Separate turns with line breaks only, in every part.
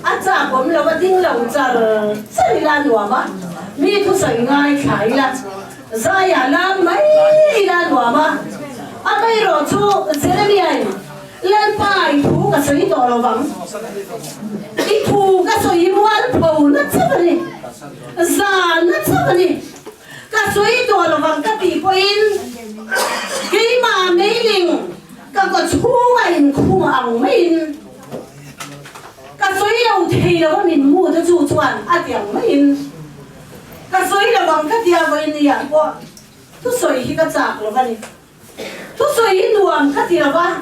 A chak awm lo a ding lo char char ila a nuam a, mi thusawi ngaithla ila zaiah lam mai ila a nuam a. Amaherawh chu Jeremiah-in Lalpa i thu ka sawi tawh lo vang, i thu ka sawi mualpho na chauh a ni, zan na chauh a ni. Ka sawi tawh lo vang ka tih pawhin keimah meiling ka kaw chhunga inkhung ang maiin ka sawi lo thei lo a min mu te chu chuan a ti ang maiin ka sawi lo vang ka tia vawiin ni ah pawh thusawi hi ka chak lo a ni. Thusawi hi nuam ka ti lo va,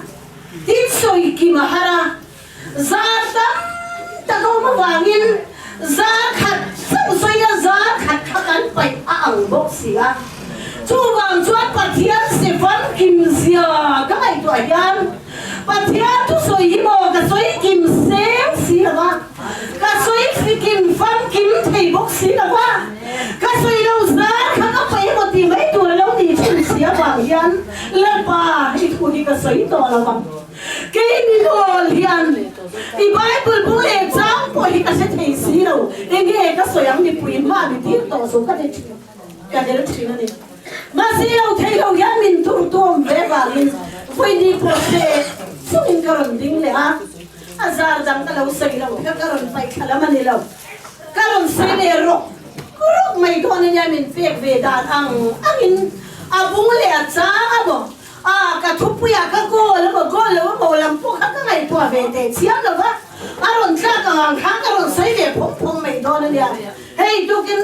tin sawi kim a har a, zar tam tak a awm avangin zar khat chauh sawi a zar khat kha kan paih a ang bawk si a. Chuvang chuan Pathian se famkim zia ka ngaihtuah hian Pathian thusawi hi maw ka sawi kim seng si lo va, ka sawi fikim famkim thei bawk si lo va. Ka sawi lo zar kha ka paih emaw tih mai tur a lo nih thin si avang hian Lalpa i thu hi ka sawi tawh lo vang. Kei mi nawl hian i Bible bu leh chang pawh hi ka hre thei si lo, enge ka sawi ang mipui hma mi tir tawh chu ka ti thin, ka del thin a ni. Mahse lo thei lo hian min tur tuam ve vangin vawi ni pawh hre chungin ka rawn ding leh a, a zar dang ka lo sawi lo kha ka rawn paih thla lam a ni lo. Ka rawn sawi leh rawk rawk mai dawn ania min pek ve dan ang angin a bung leh a chang a maw a ka thupuia ka goal a maw goal lo a maw lam pawh kha ka ngaihtuah ve teh chiam lo va a rawn tlak ang ang khan ka rawn sawi ve phawng phawng mai dawn ania hei tukin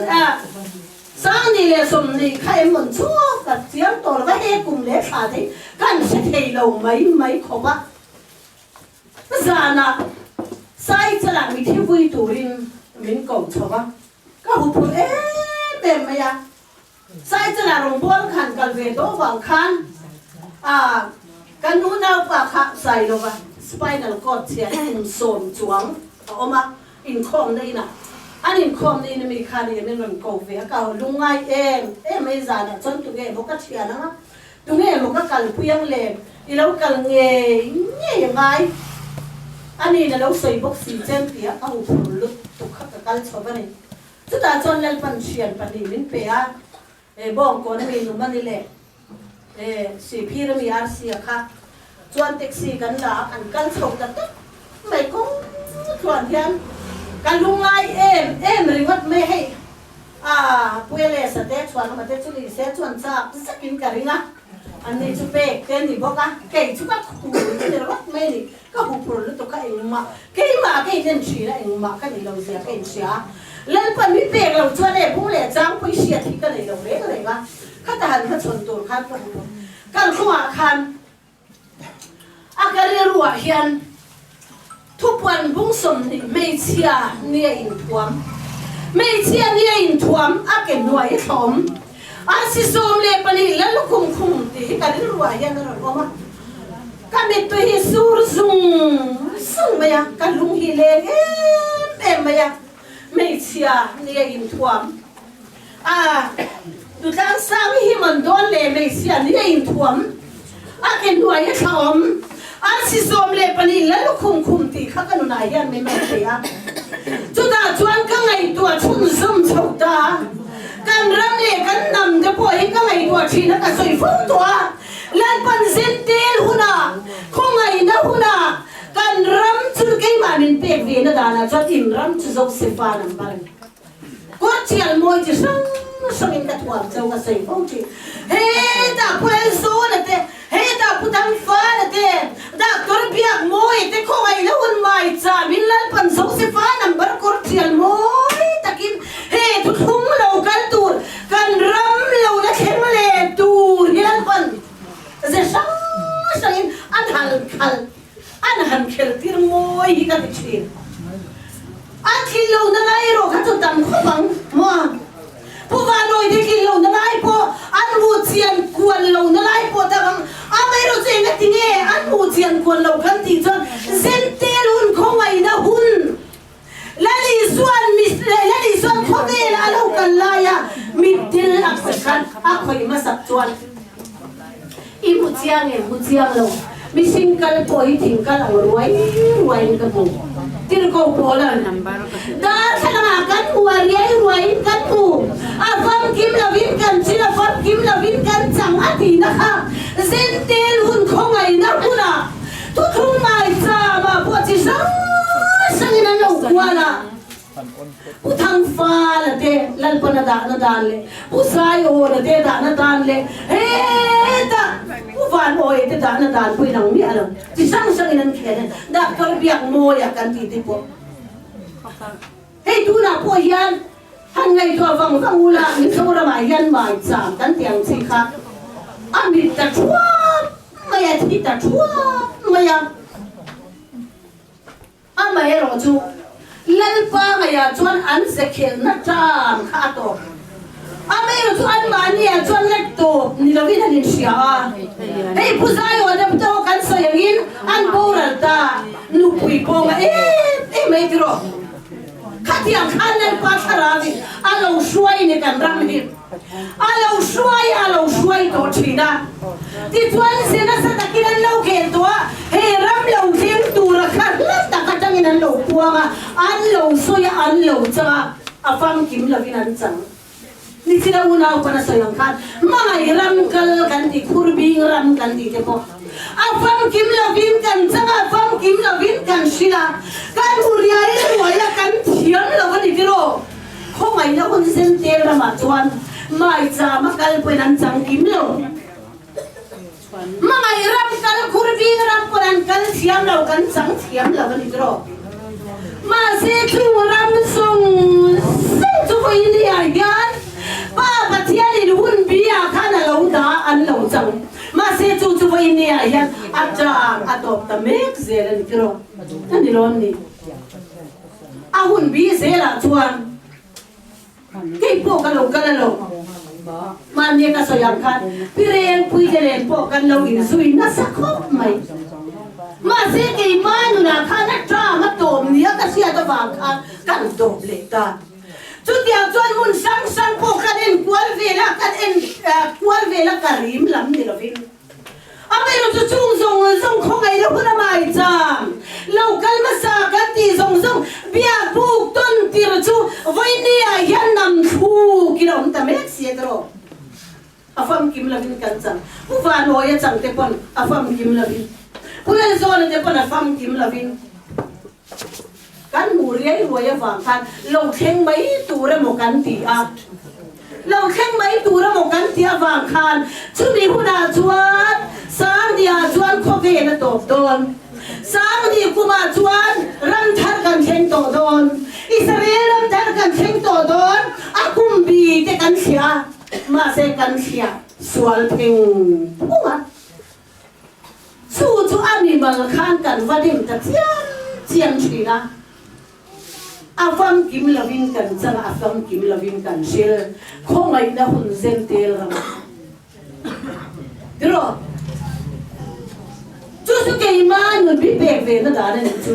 Sangni leh Sawmni kha em rawn chhuak ka chiang tawh lo va he kum leh thla te hi kan hre thei lo mai mai khawp a. Zanah Saichalah mi thi vui turin min ko chho a, ka huphurh em em mai a. Saichalah rawngbâwl khan kal ve tawh vang khan a ka nu naupa kha Sailova spinal cord chhia kum sawm chuang a awm a, inkhawmna inah an inkhawmna in ami khan i min rawn ko ve a, ka lungngai em em mai zanah chuan tunge maw ka thian ang a, Tunge maw ka kalpui ang le? I lo kal ngei ngei a ngai. A niin a lo sawi bawk si chen tia a huphur lutuk kha ka kal chho a ni. Chutah chuan Lalpan hrian pahnih min pe a, e Bawngkawn ami num a ni le, e Sihphir ami Arsia kha chuan taxi kan la a, kan kal chho ta tak mai kawng tluan hian ka lungngai em em ringawt mai hei. A Puelesa te chuan awm a te chu ni se chuan chak zekin ka ring a, an ni chu pek te ni bawk a, kei chu ka khur chu ni rawt mai a ni, ka huphur lutuk kha engmah keimah ka inen thin a engmah ka ni lo zia ka inhria a, Lalpan mi pek lo chuan e bung leh chang pawh i hriat hi ka nei lo reng reng a, khata han hmachhawn tur khan ka huphur kalkhungah khan A ka rilruah hian thupuan bung 20 hmeichhia nia inthuam, hmeichhia nia inthuam a ke hnuai thlawm, arsi 12 la lukhum khum tih hi ka rilruah hian a rawn awm a. Ka mittui hi sur zung zung mai a, ka lung hi leng em em mai a, hmeichhia nia inthuam. A tutlang sang hi man dawn leh hmeichhia ni a inthuam a ke hnuai a thla awm arsi 12 la lukhum khum tih kha ka nunah hian min rawn pe a. Chutah chuan ka ngaihtuah chhunzawm chho ta. Kan ram leh kan hnam te pawh hi ka ngaihtuah thin a ka sawi fo tawh a. Lalpan zentel hunah, khawngaihna hunah kan ram chu keimah min pek ve na danah chuan in ram chu Josefa number a ni. Kawthial mawi chi hrang hrangin ka thuam cheu ka sawi fo thin. Hetah Pu Elzawna te, hetah Pu Thangfana te, Doctor Biakmawia te khawngaihna hun mai cham in Lalpan Josepha number kawrthial mawi takin he thuthlung lo kal tur kan ram lo la thleng leh tur hi Lalpan ze hrang hrangin an hal khal An han khelh tir mawi hi ka ti thin. An tlin lo na lai erawh kha chu tam khawp ang maw? Pu Vanawi te tlin lo na lai pawh, an hmuh chian kuan lo na lai pawh tam ang. Amaherawh chu enga ti nge an hmuh chian kuan lo kan tih chuan Zentel hun khawngaihna hun Lal Isuan Lal Isuan khawvel a lo kal laia mitdil a khawih khan a khawih hmasak chuan i hmu chiang em hmu chiang lo mihring kal pawh hi thing kal ang ruai ruaiin ka hmu. Tirhkoh Paula'n, Darthlalangah kan hmu a riai ruaiin kan hmu, a famkim lovin kan chil, a famkim lovin kan chang a tihna kha Zentel hun khawngaihna hunah thuthlung maichama pawh chi hrang hrangin an lo kual a. Pu Thangfala te Lalpana dahna dan leh Pu Saiawna te dahna dan leh hetah Pu Vanawia te dahna dan pawh inang miah lo. Chi hrang hrangin an khel a, Doctor Biakmawia kan tih te pawh. Hei tunah pawh hian han ngaihtuah vang vang ula Mizoramah hian maicham kan tih ang chi kha a mit ta thuap mai a, thi ta thuap mai a. Amaherawh chu, Lalpa ngaiah chuan an ze khelhna ṭam kha a tawp. Amaherawh chu anmahniah chuan la tawp ni lovin an inhria a. Hei Pu Zaiaw deuh te ho kan sawi angin an boral ta nupui kawnga em em mai tiraw. Khatiang khan Lalpa thlarauin a lo hruai ni kan ram hi. A lo hruai a lo hruai tawh thin a. Tichuan ze nasa takin an lo khel tawh a, he ram lo thleng tura kha hla tak atangin an lo puang a, an lo sawi a, an lo chang a, a famkim lovin an chang. Nichina unau pawn a sawi ang khan hmangaih ram kal kan ti, khur bing ram kan tih te pawh a famkim lovin kan chang a, famkim lovin kan hrilh a, kan hmu riai ruai a, kan thiam lo a ni tiraw? Khawngaihna hun Zentel ramah chuan maichama kal pawhin an chang kim lo. Hmangaih ram kal khur bing ram pawn an kal thiam lo, kan chang thiam lo a ni tiraw. Mahse chung ram zawng zawng chu vawinia hian Pa Pathianin hun biah khan a lo dah an lo chang. Mahse chu chu vawinia hian a tang a tawp ta mek zel a ni tiraw. A ni lawn ni. A hun bi zelah chuan kei pawh ka lo kal a lo. Mahni ka sawi ang khan Pirengpui te nen pawh kan lo inzui nasa khawp mai. Mahse keima nunah khan a ṭam a tawm nia ka hriat avang khan kan tawp leh ta. Chutiang chuan hmun hrang hrang pawh kan en kual vel a, kan en kual vel a ka rim lam ni lovin. Amaherawh chu chung zawng zawng khawngaih la hun a mai chang. Lo kal hmasa kan tih zawng zawng biak buk tawn tir chu vawinia hian nam thluk in a awm ta mek si a tiraw. A famkim lovin kan chang. Pu Vanawia chang te pawn a famkim lovin, Pu Lalzawna te pawn a famkim lovin kan hmuh riai ruai avang khan lo thleng mai tur emaw kan ti a, lo thleng mai tur emaw kan tih avang khan chumi hunah chuan Sangniah chuan khawvel a tawp dawn, Sangni kumah chuan ram thar kan thleng tawh dawn, Israel ram thar kan thleng tawh dawn, a kum bi te kan thliah a, mahse kan thliah sual pheng phung a. Chu chu a mimal khan kan va dim ta chiam chiam thin a, a famkim lovin kan chang a, a famkim lovin kan hril khawngaihna hun zen tel ramah. Tiraw? Chu chu keima nun bi pek ve na dan a nih chu.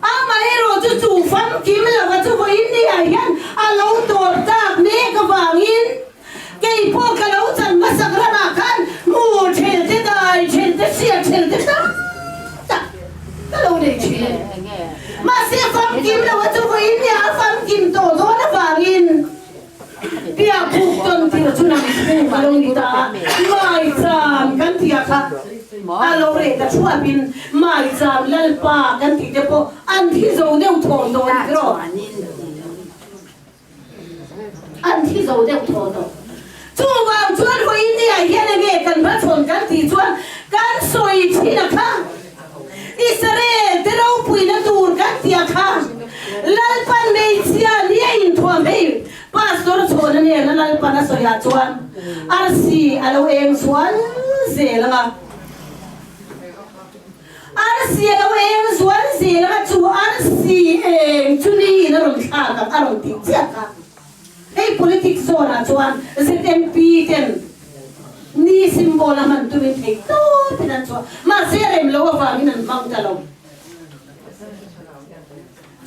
Amaherawh chu chu famkim lova chu vawiin ni ah hian a lo tawp tak mek avangin, Kei pawh ka lo chan hmasak ramah khan hmu thel te dai thel te hria thel te tam tak ka lo nei thin e. Mahse famkim lo a chu vawiin nia a famkim tawh dawn avangin biak buk tawn tir chu nang thu ka lo ni ta a, maicham kan tih ah kha a lo reh ta thuapin maicham lalpa kan tih te pawh an thi zo deuh thaw tawh a ni tiraw? An thi zo deuh thaw tawh. Chuvang chuan vawiin ni ah hian enge kan hmachhawn kan tih chuan kan sawi thin a kha. Israel te ropuina tur kan tih a kha. Lalpan hmeichhia ni a inthuam hei Pastor chhawna nena Lalpan a sawi ah chuan arsi a lo eng zual zel ang a. Arsi a lo eng zual zel a, chu arsi eng chu niin a rawn thlak ang a rawn tih chiah kha. Hei politics zawn ah chuan ZMP ten ni symbol a hman tumin thei tawpin an chhuah, mahse rem lo avangin an hmang ta lo.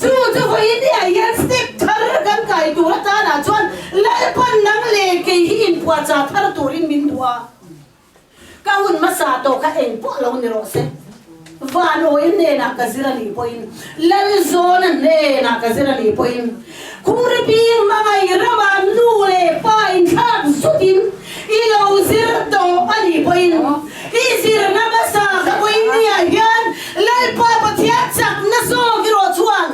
Chu chu vawiin ni ah hian step thar kan kai tur atan ah chuan Lalpan nang leh kei hi inpuahchah thar turin min duh a. Ka hun hmasa tawh kha eng pawh lo ni rawh se. Van awia hnenah ka zir a nih pawhin, Lalzawna hnenah ka zir a nih pawhin, Khuri bing hmangaih ramah nu leh pa inthlak zutin i lo zir tawh a nih pawhin, i zirna hmasa kha vawiin niah hian Lalpa Pathian chakna zawk erawh chuan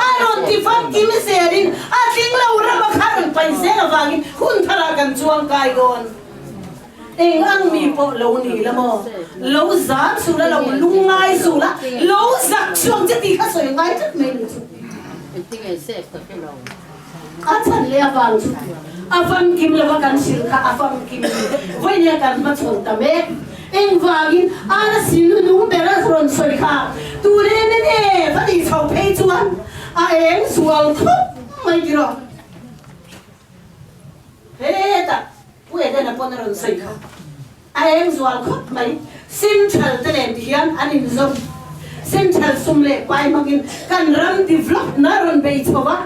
a rawn ti famkim zelin a tling lo rama kha rawn paih zel avangin hun tharah kan chuang kai dawn. Eng ang mi pawh lo ni la maw? Lo zam suh la, lo lungngai suh la, lo zak suh ang che tih kha sawi ngai tlat mai ni chu. A chhan leh avang chu a famkim lova kan hrilh kha a famkim ni. Vawinia kan hmachhawn ta mek. Engvangin arsi nu nung ber a rawn sawi kha tun em em e va tih chhoh phei chuan a eng zual khawp mai tiraw. Hetah Pu Edena pawn a rawn sawi kha a eng zual khawp mai. Central te nen ti hian an inzawm. Central sum leh pai hmangin kan ram develop na rawn bei chho a.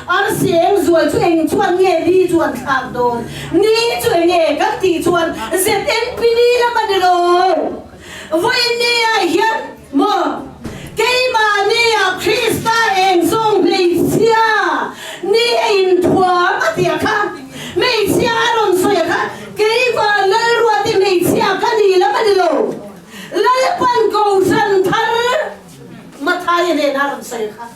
Arsi eng zual chu eng chuan nge ni chu an thlak dawn? Ni chu eng nge kan tih chuan ZNP ni lam a ni lo. Vawiin ah hian maw keimahni ah Krista eng zawng hmeichhia ni a inthuam a tia kha, hmeichhia a rawn sawi a kha, keimah Lalruati hmeichhia ka ni lam a ni lo, Lalpan Kohhran thar Mathaia hnenah a rawn sawi a kha.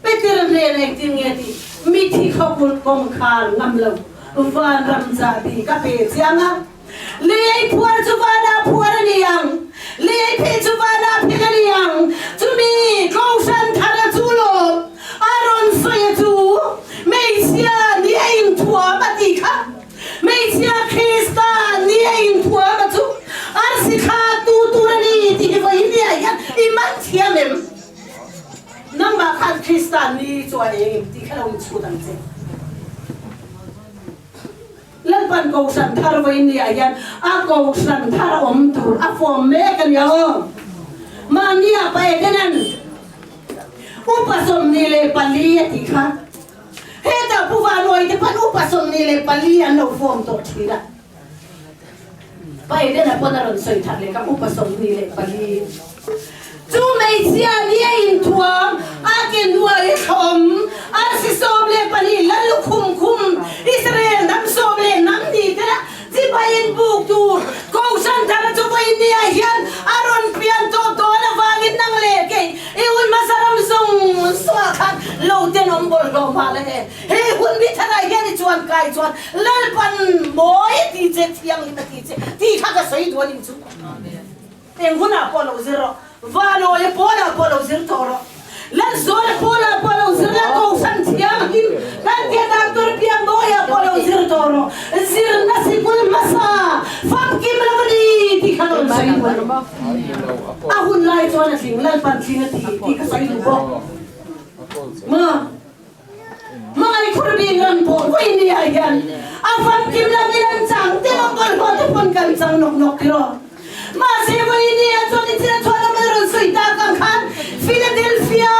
Peter hnen engtin nge tih mithi khawkulh kawngkhar ngam lo vanram chahbi ka pe chiang a. Lei phuar chu vanah phuar a ni ang, lei pheh chu vanah pheh a ni ang. Chumi Kohhran thara chu lawm a rawn sawi a chu, Hmeichhia ni a inthuam a tih kha. Hmeichhia Krista ni a inthuam a chu arsi thla tu tur a ni tih hi vawiin niah hian i man thiam em? Nangmah khan Krista ni chu a eng em tih kha lo inchhut ang che. Lalpan Kohhran thar vawiin niah hian a Kohhran thar awm tur a form mek a nia aw. Mahnia pa Edenan upa 24 a tih kha hetah Pu Vanawite te pawn upa 24 an lo form tawh thin a. Pa Edena pawn a rawn sawi that leh kha upa 24. Chu hmeichhia ni a inthuam, a ke hnuai a thlawm, arsi 12 la lukhum khum, Israel hnam sawm leh hnam ni te la chibai inbuk tur Kohhran thar chu vawiin niah hian a rawn pian tawh dawn avangin nang leh kei i hun hmasa ram zawng zawngah khan lo tenawm bawlhhlawh hma la e. He hun mi tharah hian i chuan kai chuan Lalpan mawi ti che, thianghlim a ti che tih kha ka sawi duh a ni chu. Eng hunah pawh lo zir rawh, Vanawia pawlah pawh lo zir tawh rawh, Lalzawia pawlah pawh lo zir la, Kohhran thianghlim kan tia Doctor Piangmawia pawh lo zir tawh rawh, zirna sikul hmasa famkim lo a ni tih kha rawn sawi duh a ni. A hun lai chuan a tling, Lalpan tling a ti tih ka sawi duh bawk. Maw? Hmangaih khur bik ram pawh vawi ni ah hian a famkim lam in an chang te lo bawlhhlawh te pawn kan chang nawk nawk tiraw. Mahse vawi ni ah chuan i thil a chhuah lam an rawn sawi tak ang khan Philadelphia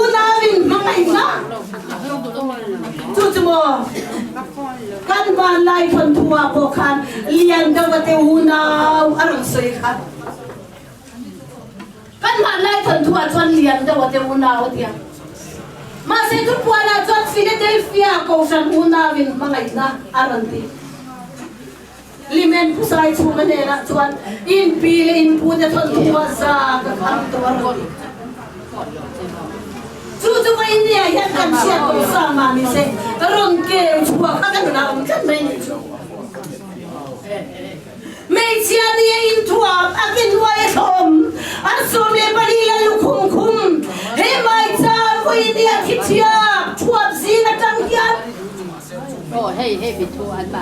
unau in hmangaihna chu chu maw kan hmanlai thawnthu ah pawh khan Liandova te unau a rawn sawi kha. Kan hmanlai thawnthu ah chuan lian deuh a te unau a tia. Mahse thupuan ah chuan Philadelphia Kohhran unau in hmangaihna a rawn ti. Limen Phusai chhunga hnenah chuan in pi leh in pu te thawnthu ah za ka kham tawh a rawn ti. Chu chu va India hian kan chhiat tawh sa mah ni se rawn keu chhuah kha ka nunah awm tlat mai nih chu. Hmeichhia ni a inthuam, a ke hnuai a thlawm, an 14 la lukhum khum. He maicham vawiin i a thi thiam thuap zing atang hian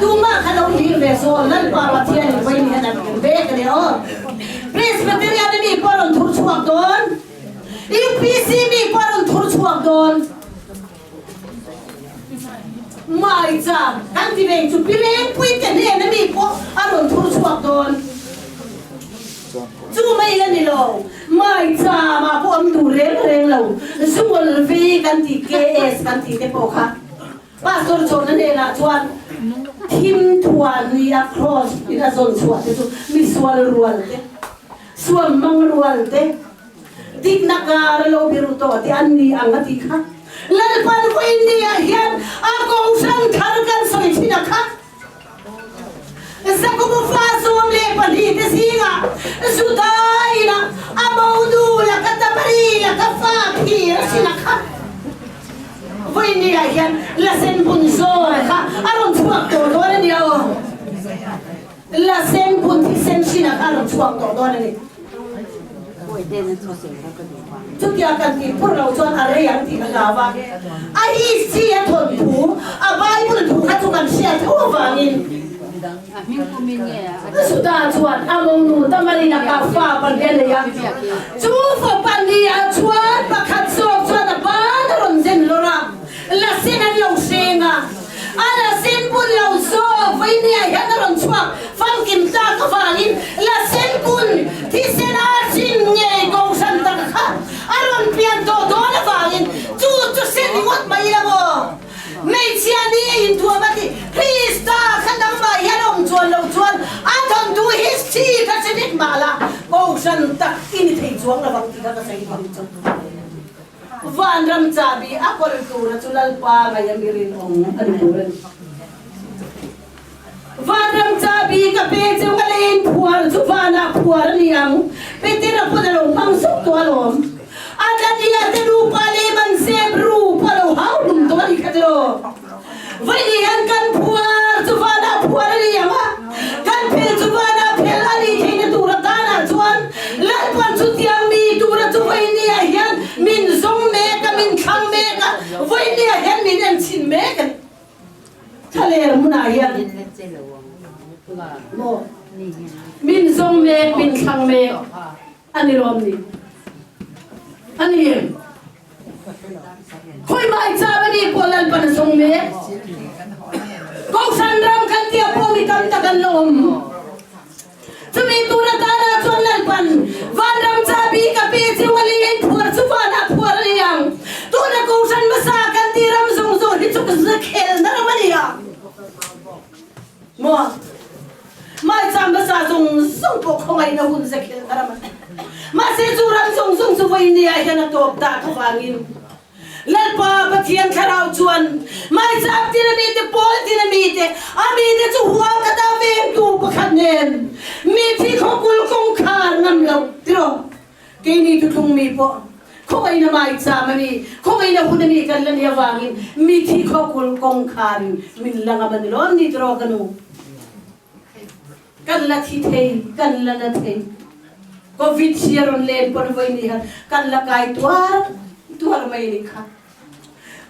tumah kha lo hlir ve zawl Lalpa Pathian in vawiin hian an ken vek a ni aw. Presbyterian mi pawh a rawn thur chhuak dawn, UPC mi pawh a rawn thur chhuak dawn. Maicham kan ti veng chu Pilengpui te hnena mi pawh a rawn thur chhuak dawn. Chu mai la ni lo, Maicham ah pawh awm tur reng reng lo, Zungawl vei kan tih KS kan tih te pawh kha Pastor chawhna hnenah chuan thim thuan ni a cross in a zawn chhuah te chu misual rual te. Suam mang rual te, dikna kar a lo biru tawh te an ni ang a tih kha. Lalpan vawinia hian a kohhran thar kan sawi thin a kha. Zakubu fa 12 te zingah Juda ina a monu laka Tamari laka fa phir a sin a kha. Vawinia hian Lasen bun zawn kha a rawn chhuak tawh dawn a nia aw. Lasen bun thisen hrinah kha a rawn chhuak tawh dawn a ni. Chutia kan tih phur lo chuan a rei ang tih ka hlau a. A history a thawnthu, a Bible thu kha chu kan hriat tho avangin Juda chuan a monu Tamari lakah fa pahnih a nei a. Chu fa pahnih-ah chuan pakhat zawk chuan a ban a rawn zen lawr a, Lasen an lo hreng a. A lasen bun lo zawk vawinia hian a rawn chhuak famkim tlak avangin lasen bun thisen a hrin ngei kohhran tak kha a rawn pian tawh dawn avangin chu chu sen ngawt mai ila maw? Hmeichhia ni a inthuam a ti. Krista kha nangmah hian a awm chuan lo chuan a thawnthu history kha hre vek mah la kohhran tak i ni thei chuang lovang tih kha ka sawi duh chu. Vanram chahbi a kawl tura chu Lalpa ngaih a mi rinawm a ni tur a ni. Vanram chahbi ka pe cheu ka leiin phuar chu vanah phuar a ni ang. Petera pawn a lo hmang zuk tawh alawm. Anania te nupa leh man zep ru pawh a lo hau hlum tawh a ni kha tiraw. Vawiin hian kan phuar chu vanah phuar a ni ang a, kan phel chu vanah phel a nih theihna tur atanah chuan Lalpan chutiang mi tura chu vawinia hian min zawng mek a, min thlang mek a, vawinia hian min en chhin mek a ni. Thlaler hmunah hian maw min zawng mek, min thlang mek a ni lawm ni? A ni em? Khawimai cham a nih pawh Lalpan a sawng mek. Kohhran ram kan tia pawh mi tam tak an la awm. Chumi tur atana chuan Lalpan vanram chabi ka pe cheu a lei in phuar chu vanah phuar a ni ang. Tuna kohhran hmasa kan ti ram zawng zawng hi chu khelna ram a ni a. Maw? Maicham hmasa zawng zawng pawh khawngaihna hun ze khelh a ram a ni. Mahse chu ram zawng zawng chu vawinia hian a tawp tak avangin Lalpa Pathian Thlarau chuan maicham tin a mite, pawl tin a mite, a mite chu hual ka ta vengtu pakhat nen mi thi khawkul kawngkhar ngam loh tiraw? Keini thuthlung mi pawh khawngaihna maicham a ni, khawngaihna hun a ni kan la ni avangin mithi khawkul kawngkharin min la ngam a ni lawm ni tiraw ka nu? Kan la thi thei, kan la na thei. Covid hi a rawn len pawn vawi ni han kan la kai tuar tuar mai a nih kha.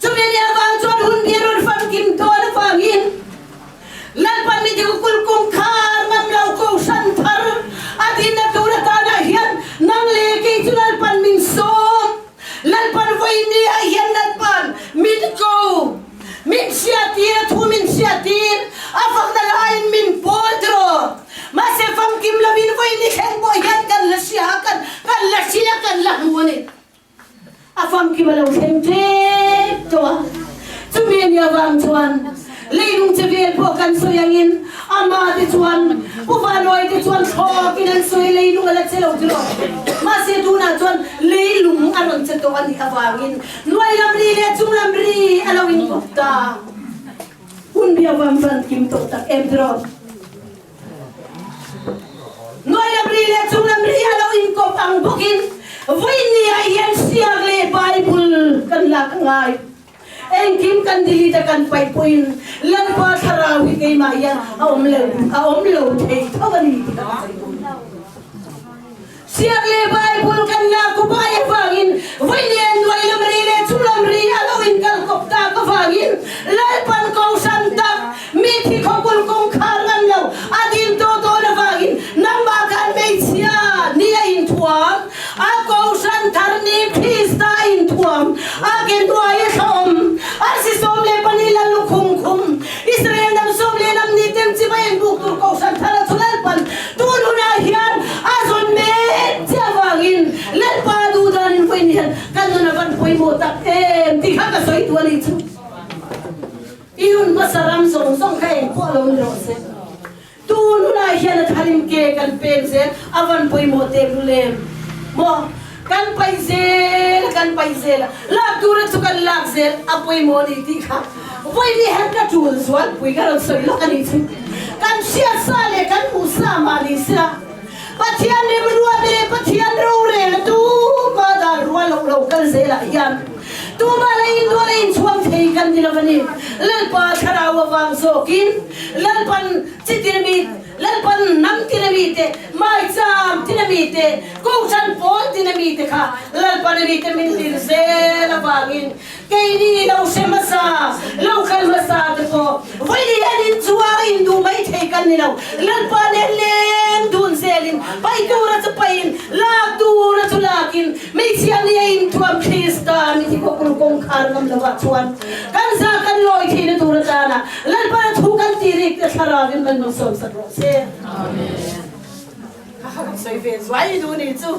Chumi ni avang chuan hun bi a rawn famkim dawn avangin Lalpan mi dikukul kawngkhar ngam lo kohhran thar a dinna tur atanah hian nang leh kei chu Lalpan min sawm. Lalpan vawiin ah hian Lalpan min ko, min hriattir, a thu min hriattir, a fakna laiin min pawl tiraw. Mahse famkim lovin vawiin ni thleng pawh hian kan la hria a, kan kan la hria, kan la hmu a ni. A famkim a lo thleng tep tawh a, chumi a nih avang chuan leilung che vel pawh kan sawi angin ama te chuan Pu Vanawite chuan thlawkin an sawi leilung a la che lo tiraw. Mahse tunah chuan leilung a rawn che tawh a nih avangin nuai lam ri leh chung lam ri a lo inkawp ta. Hun bi avang chuan kim tawh tak em tiraw. Nuai lam ri leh chung lam ri a lo inkawp ang bawkin vawiin ah hian siak leh Bible kan lak a ngai. Engkim kan delete a kan paih pawhin Lalpa thlarau hi keimah hian a awm lo a awm lo thei tho a ni tih kha ka sawi duh. Siak leh Bible kan lak upai avangin vawiin nuai lam ri leh chung lam ri a lo inkalkawp tak avangin Lalpan kohhran tak mi thi khawkul kawngkhar ngam lo a din tawh dawn avangin nangmah khan hmeichhia ni a inthuam a kohhran thar ni Krista a inthuam a ke hnuai a thlawm arsi 12 lal lukhum khum Israel hnam sawm leh hnam ni ten chibai an buk tur kohhran thar a chu Lalpan tun hunah hian a zawn mek che avangin Lalpa duh danin vawiin hian kan nun a van pawimawh tak em tih kha ka sawi duh a nih chu. I hun hmasa ram zawng zawng kha engpawh lo ni rawh se. Tu Tun hunah hian a tharin ke kan peng zel a van pawimawh tehlul em maw? Kan paih zel a, kan paih zel a, lak tura chu kan lak zel a pawimawh a ni tih kha vawiin hian ka tul zualpui ka rawn sawi lawk a nih chu. Kan hriat sa leh kan hmuh sa mah ni sila Pathian remruat leh Pathian rorel a tuma dan rual loh lo kal zelah hian tuma la induah la inchhuang thei kan ni lo a ni. Lalpa thlarau avang zawkin Lalpan chitirmi Lalpan hnam tina mite, maicham tina mite, kohhran pawl tina mite kha Lalpan a mite min hlir zel avangin keini lo hre hmasa, lo kal hmasa te pawh vawiin hian inchuang a induh mai thei kan ni lo. Lalpa nen leng dun zelin paih tura chu paihin, lak tura chu lakin hmeichhia nia inthuam Krista mi thi khawkul kawngkhar ngam lovah chuan kan za kan lawi theihna tur atana Lalpana thu kan tih rik te thlarau in kan rawn sawm sak rawh se. Amen. Ka sawi ve zuai duh ni chu.